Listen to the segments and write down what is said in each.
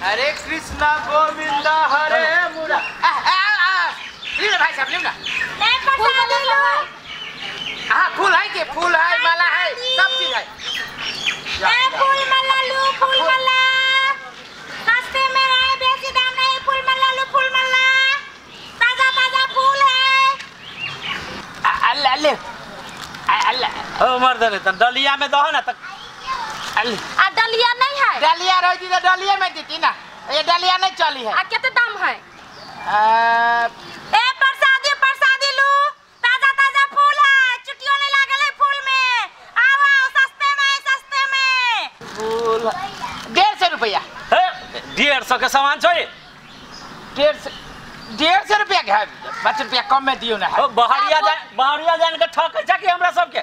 हरे कृष्णा गोविंदा हरे मुरा। लियो ना भाई साहब, लियो ना। हाँ फूल है के फूल है, माला है, सब चीज है। ए फूल माला लू, फूल माला सस्ते में है, बेसी दाम नहीं। फूल माला लू, फूल माला ताजा ताजा फूल है। अल्लाह अल्लाह अल्लाह ओ मर्द रे त डलिया में दहो ना त आ डलिया नहीं है। डलिया रही तो डलिया में देती ना, ये डलिया नहीं चली है। आ कितने दाम है? ए प्रसादी प्रसादी लू, ताजा ताजा फूल है, चुटियो नहीं लागल है फूल में। आओ आओ सस्ते में, सस्ते में फूल 150 रुपया। हे 150 के सामान छै। 150 रुपया के है, 5 रुपया कम में दियो ना। ओ बहरिया जान, बहरिया जान के ठक छै कि हमरा सब के।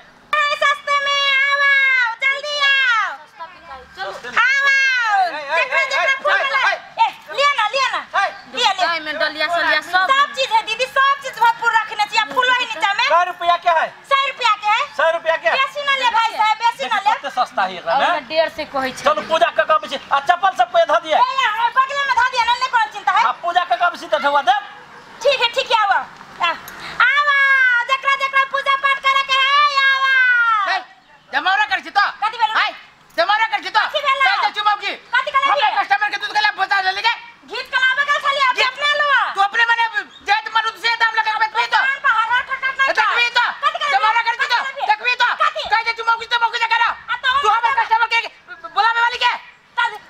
सस्ते में आओ आओ जल्दी आओ, चलो आओ आओ जेकरा जेकरा फूल वाला। ए लिया ना, लिया ना, लिया लिया। में डलिया सलिया सब सब चीज है दीदी, सब चीज भरपूर रखने चाहिए। फूल वही नीचा में 100 रुपया के है। 100 रुपया के है, 100 रुपया के है। बेसी ना ले भाई साहब, बेसी ना ले। कते सस्ता है एकरा में। 150 कहै छै। चलो पूजा क कब छी आ चप्पल सब पे ध दिए। ए बगल में ध दिए ना, नहीं कोई चिंता है। आ पूजा क कब छी त ढवा दे। ठीक है ठीक है, आओ आओ जेकरा जेकरा पूजा पाठ करे के है आओ। ए जमावरा कर छी तो कथि भेलो? हाय जमावरा कर छी तो कथि भेलो? कह दे चुमाव की कथि कला हमरा कस्टमर के दूध गला बचा ले के घीच कलावे गल छली अब अपने लो। तू अपने मने जात मनु से दाम लगा के बेच तो दुकान पर हर हर ठटक नहीं देखबी तो जमावरा कर छी तो देखबी तो कह दे चुमाव की तो मौकी से करा। तू हमर कस्टमर के बुलावे वाली के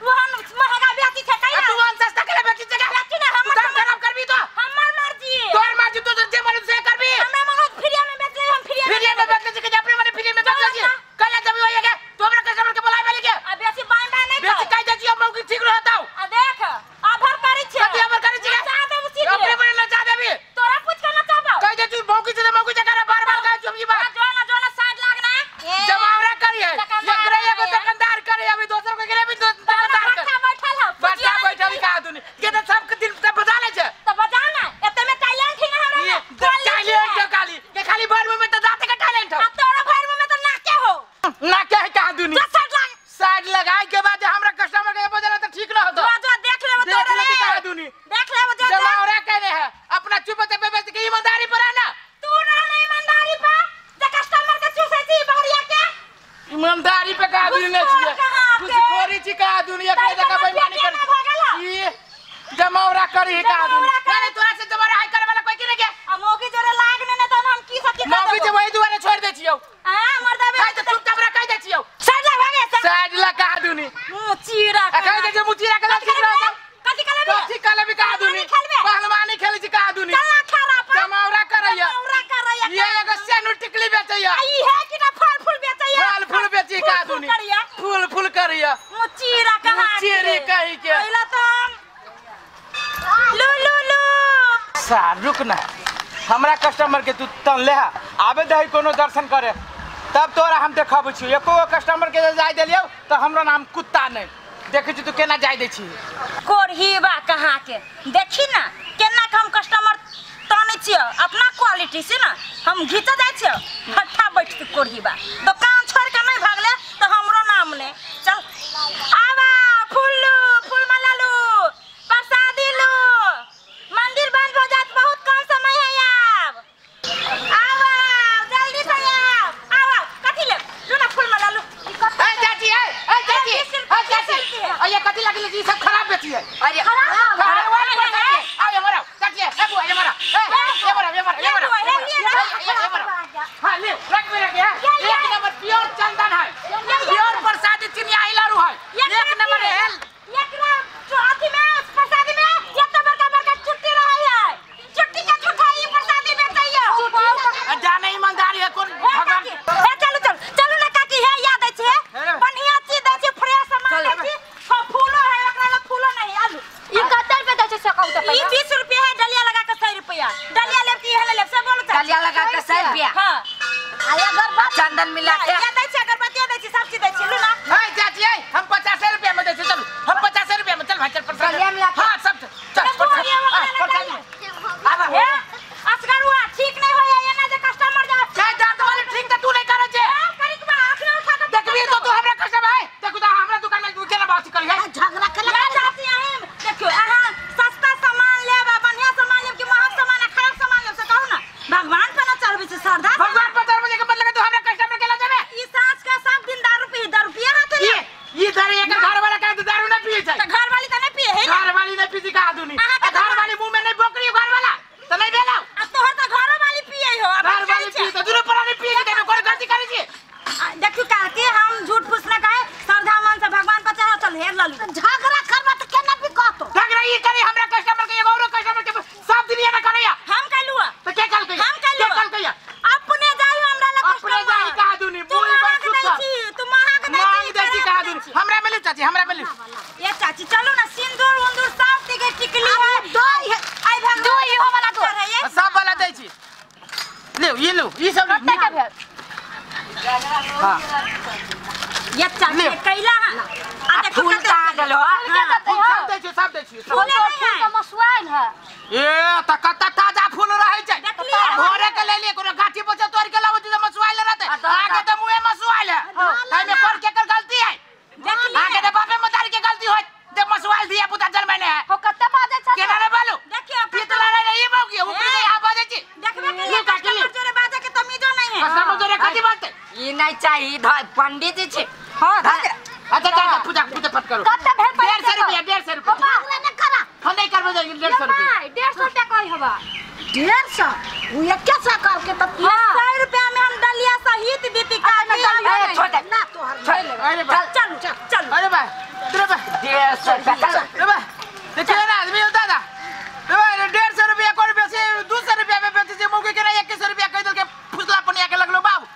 वहां महंगा बेची छै कहिया। तू वहां सस्ता के बेची छै के बेची ना, हमर दाम खराब करबी तो हमर मर्जी, तोर मर्जी। तू जे मनु से करबी। हमरा मनु फ्री में बेच ले, हम फ्री में बेच ले के अपने मने फ्री में बेच ले कल जब होई के तू हमरा कस्टमर के बुलावे वाली के। आ बेसी बाय बाय नहीं बेसी कह दे छी हम मौकी ठीक रहता आ देख आभर करै छै। कथि आभर करै छै? नचा देब सीधे। अपने मने नचा देबी। तोरा पूछ के नचाबो। कह दे तू मौकी से मौकी से कर, बार बार कह छी हम ई बात। जो ना जो ना साइड लागना जमावरा करी है एकरे एगो दुकानदार करे अभी दोसर के गिरे भी दुकानदार कर। बैठा बैठल हो, बैठा बैठल का आदमी के त सब के दिल त बजा ले छै। त बजा ना, एते में टैलेंट ही ना हमरा ये टैलेंट के खाली के खाली भर में त दाते के टैलेंट हो। आ तोरा भर में त नाके हो, नाके है का आदमी। जो साइड लाग, साइड लगाए के बाद हमरा कस्टमर के बदला त ठीक रहत। जो जो देख लेबो देख तोरा ले का आदमी, देख लेबो जो जमावरा कहने है अपना चुप ते बेच के ईमानदारी पर आना। तू ना नहीं ईमानदारी पर जे कस्टमर के चूसै छी बहरिया के। ईमानदारी पे का आदमी ने छी घुसखोरी छी का आदमी एकरा जगह बेईमानी कर ई जमावरा करी का आदमी। अरे तोरा से जमावरा हाय करे वाला कोई की नहीं के। आ मौकी जोरे लागने ने त हम की सब की कर मौकी जे वही दुआरे छोड़ दे छियौ। हां मर्दा बे त चुपचाप रख दे छियौ। साइड लग भागे साइड लग का आदमी मुंह चीरा आ कह दे जे मुंह चीरा के ठीक रहत। कथि कलबी कथि कलबी का आदमी पहलवानी खेलै छी का आदमी। चल खरा पर जमावरा करैया, जमावरा करैया। ये एगो सेनु टिकली बेचैया। ई है कि ना फल फूल बेचैया। फल फूल बेची का आदमी फूल फूल करैया। मुंह चीरा कहां चीरी कहि के पहिला तो लू लू लू। सार रुक ना, हमरा कस्टमर के तू तन ले आबे दही कोनो दर्शन करे तब तोरा हम देखबै छी। एको कस्टमर के जाय देलियौ त हमरो नाम कुत्ता नहीं। देखै छी तू केना जाय दै छी। कोरहीबा कहाँ के देखी ना केना के हम कस्टमर तानै छियो अपना क्वालिटी से ना हम घिच जाय छियो। हट्ठा बैठ के कोरहीबा दुकान छोड़ के नहीं भागले त हमरो नाम ने। चल आवा फूल लू, फूल माला लू, प्रसादी लू। मंदिर बंद हो जात, बहुत कम समय है अब। आवा जल्दी से आओ, आवा कथि ले लू ना फूल माला लू। ए चाची, ए ए चाची, ए चाची, अये कथि लागल छी सब खराब बेची है। अरे खराब आओ ये मरा चाची, ए बुआ ये मरा, ए ये मरा ये मरा ये मरा ये मरा। हां ले रख मेरे के एक नंबर प्योर चंदन है, प्योर प्रसादी चिनिया इलारू है, एक नंबर है। एकरा जो अथि में प्रसादी में एते बड़का बड़का चुट्टी रहै है, चुट्टी के झूठा ई प्रसादी बेचैया। जाने ईमानदारी है कोन भगवान। ए चलू चलू चलू ना काकी, है याद अछि है बढ़िया चीज दै छै, फ्रेश सामान दै छै। फूलो है एकरा में फूलो नहीं आलू। ई कते रुपया दै छै से कहू त ई 20 रुपया है डलिया लगा के 100 रुपया। डलिया लेब की है लेब से बोलू डलिया लगा के 100 रुपया। हां आ अगरबत्ती चंदन मिला के या दै छै, अगरबत्ती दै छै, सब चीज दै छै। लू ना हां चाची, ए हम 50 रुपया में दै छै। चल हम 50 रुपया में चल भाई चल प्रसाद डलिया मिला के। हां सब चल प्रसाद आबा हे असगरुआ ठीक नहीं होया एना जे कस्टमर जा चाय दांत वाले ठीक त तू नहीं करै छै। करी के बा आंख में उठा के देखबी तो तू हमरा कस्टमर है। देखू त हमरा दुकान में केना बात करी है झगड़ा के लगा चाची। ललू हे ललू झगड़ा करबा त केना बिकतो झगड़ा ई करी हमरा कस्टमर के एगो औरो कस्टमर के सब दिन ये ना करैया हम कहलुआ त के कहल कहिया हम कहलुआ के कहल कहिया अपने जाई हमरा लग अपने जाई कहा दुनी बोल पर सुत तू महंग दे महंग दे छी कहा दुनी हमरा मिलू चाची हमरा मिलू ये चाची चलो ना सिंदूर उंदूर सब दिगे टिकली है दो है आई भाग दो ही हो वाला दो सब वाला दै छी ले ये लो ई सब कते के भेल हां ये चाची कैला आ देखो फूल कहां गेलो फूल सब दै छी सब दै छी फूल तो मसुआइल है ए त कत्ता ताजा फूल रहै छै भोरे के ले लिए कोनो गाछी पर से तोड़ के लाबो छी त मसुआइल रहतै आगे त मुए मसुआइल है ताई में पर केकर गलती है आगे त बापे मतारी के गलती होय जे मसुआइल दिया पुता जन्मने है हो कत्ते बाजै छै केना रे बालू देखियो ई त लड़ाई रे ई बाबू के ऊपरी से आ बाजै छी देखबे के लिए कस्टमर जोरे बाजै के तमीजो नहीं है कस्टमर जोरे कथि बाजतै ई नहीं चाहिए पंडित जी छी हां अच्छा अच्छा पूजा पूजा पट करो कत्ते भेल 150 रुपया 150 रुपया झगड़ा न करा हम नहीं करबो 150 रुपया 150 रुपया कहि हबा 150 उ एके सौ कर के त 100 रुपया में हम डलिया सहित बीपी का छोड़ दे ना तोहर अरे बा चल चल अरे बा तेरे बा 150 रुपया अरे बा देखिए ना आदमी होता था अरे बा 150 रुपया कोन बेचे 200 रुपया में बेचे जे मौके के ना 21 रुपया कह दल के फुसला पनिया के लगलो बाबू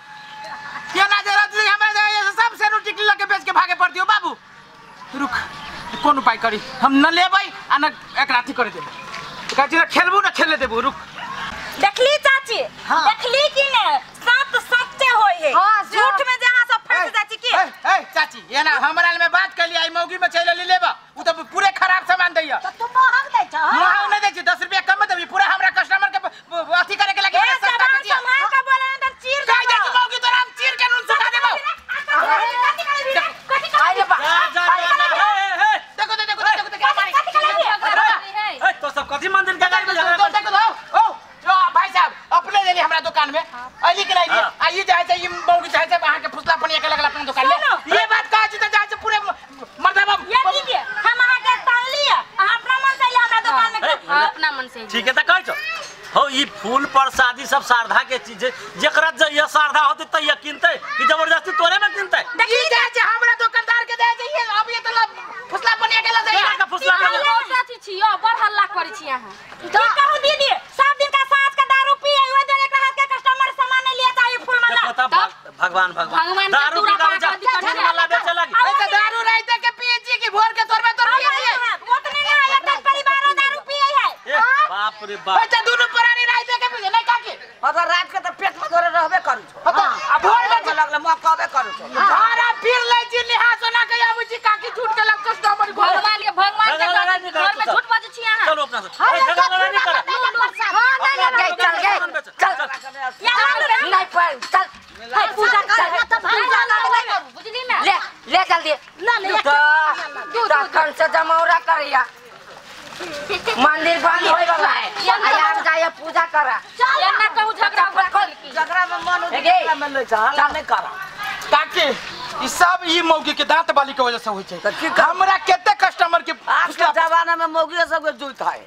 ये ना जरा हमरा सब सेनु टिकली लके बेच के भागे पड़ दियो बाबू रुक कोन उपाय करी हम न लेबै आ न एकरा अथी करे देबै कहै छी खेलबू न खेले देबू रुक देखली चाची देखली कि ने सत सच्चे होय है झूठ में जहां सब फंस जाची की ए ए चाची ये ना हमरा में बात कली आई मौगी में चल ले लेबा उ त पूरे खराब सामान दैया त तू महंग दै छ महंग नै दै छी 10 रुपया कम देबी पूरा हमरा कस्टमर के अथी करे के लगे सस्ता बेचिया संभाल के बोले न त चीर दे दे मौगी तोरा हम चीर के नून सुखा देबो कथि अरे बा जा जा जा हे हे देखो देखो देखो देखो मारी ए तो सब कथि मंदिर के गाड़ी में झगड़ा देखो देखो ओ जो भाई साहब अपने ले ली हमरा दुकान में अली के नहीं आ ई जाय छै ई मौगी जाय छै अहाँ के फुसला पनिया के लगल अपना दुकान में ये बात कहा छी त जाय छै पूरे मर्दाबा ये दीदी हम अहाँ के तान लिया अहाँ अपना मन से हमरा दुकान में अपना मन से ठीक है त कहै छौ हो ई फूल पर शादी सब श्रद्धा के चीज है जेकरा जइया श्रद्धा होते तइया किनतै कि जबरदस्ती तोरे में किनतै ई जाय छै हमरा दुकानदार के जाय छै ये अब ये त फुसला पनिया के लग जाय फुसला पनिया चाची छी यो बड़ हल्ला करै छी अहाँ की कहू दीदी सब दिन का साँझ के दारू पिए ओइ दुआरे एकरा हाथ के कस्टमर सामान नहीं लिया चाहिए फूल माला तब भगवान भगवान दारू पी के जा फूल माला बेचे लगी ए त दारू राइते के पिए छी कि भोर के तोरबे तोर पिए छी ओतने ना एक परिवारो दारू पिए है बाप रे बाप ए त दुनु प्राणी राइते के पिए नहीं काकी अगर रात के त पेट में धरे रहबे करू छो आ भोर में लगले म कहबे करू छो सारा पीर लै छी निहा सोना के आबै छी काकी झूठ के लग कस्टमर भगवान के भगवान के घर में झूठ बाजै छी अहाँ चलो अपना से झगड़ा नहीं कर हां नहीं ले चल गए चल नहीं पर चल हाय पूजा कर त पूजा कर बुझली ना ले ले जल्दी ना ले तखन से जमौरा करैया मंदिर बंद होय वाला है आब जाय पूजा करा ना कहू झगड़ा झगड़ा में मन झगड़ा में ले जा हल्ला नहीं करा काकी ई सब ई मौगी के दांत बाली के वजह से होय छै हमरा कते कस्टमर के आज के जमाना में मौगी सब के जुइत है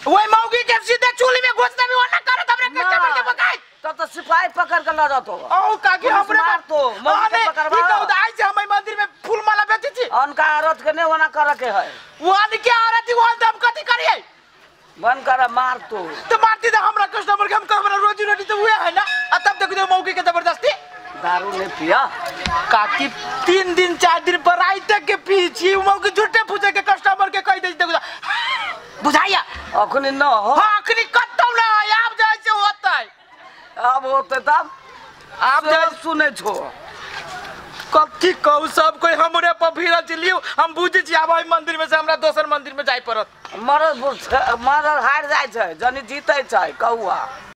ओई मौगी के सीधे चूल्ही में घुस देबी ओना करत हमरा कस्टमर के बकाय तब तो सिपाही पकड़ के ल जातो औ काकी हमरे मार तो मौगी के पकड़वा ई कहू त आइ से हम मंदिर में फूल माला बेचै छी उनका औरत के नहीं ओना करे के है वन के औरत वन त हम कथि करियै बंद कर मार तो तो मारती त हमरा कस्टमर के हम हमरा रोजी रोटी तो उहे है ना आ तब देखो तो मौगी के जबरदस्ती दारू नहीं पिया काकी 3 दिन 4 दिन पर रात के पीछी मौगी झूठे फूसे के कस्टमर के कह दे देखो बुझाइया अखनी न हो हां अखनी कतौ ना आब जाय से होतै अब होतै तब आब जाय सुनै छो कथी कहू सब कोई हमरे पर भीड़ल छी लियौ हम बुझै छी आब एहि मंदिर में से हमरा दोसर मंदिर में जाय पड़त मरद मरद हार जाइ छै जनी जीतै छै कौआ।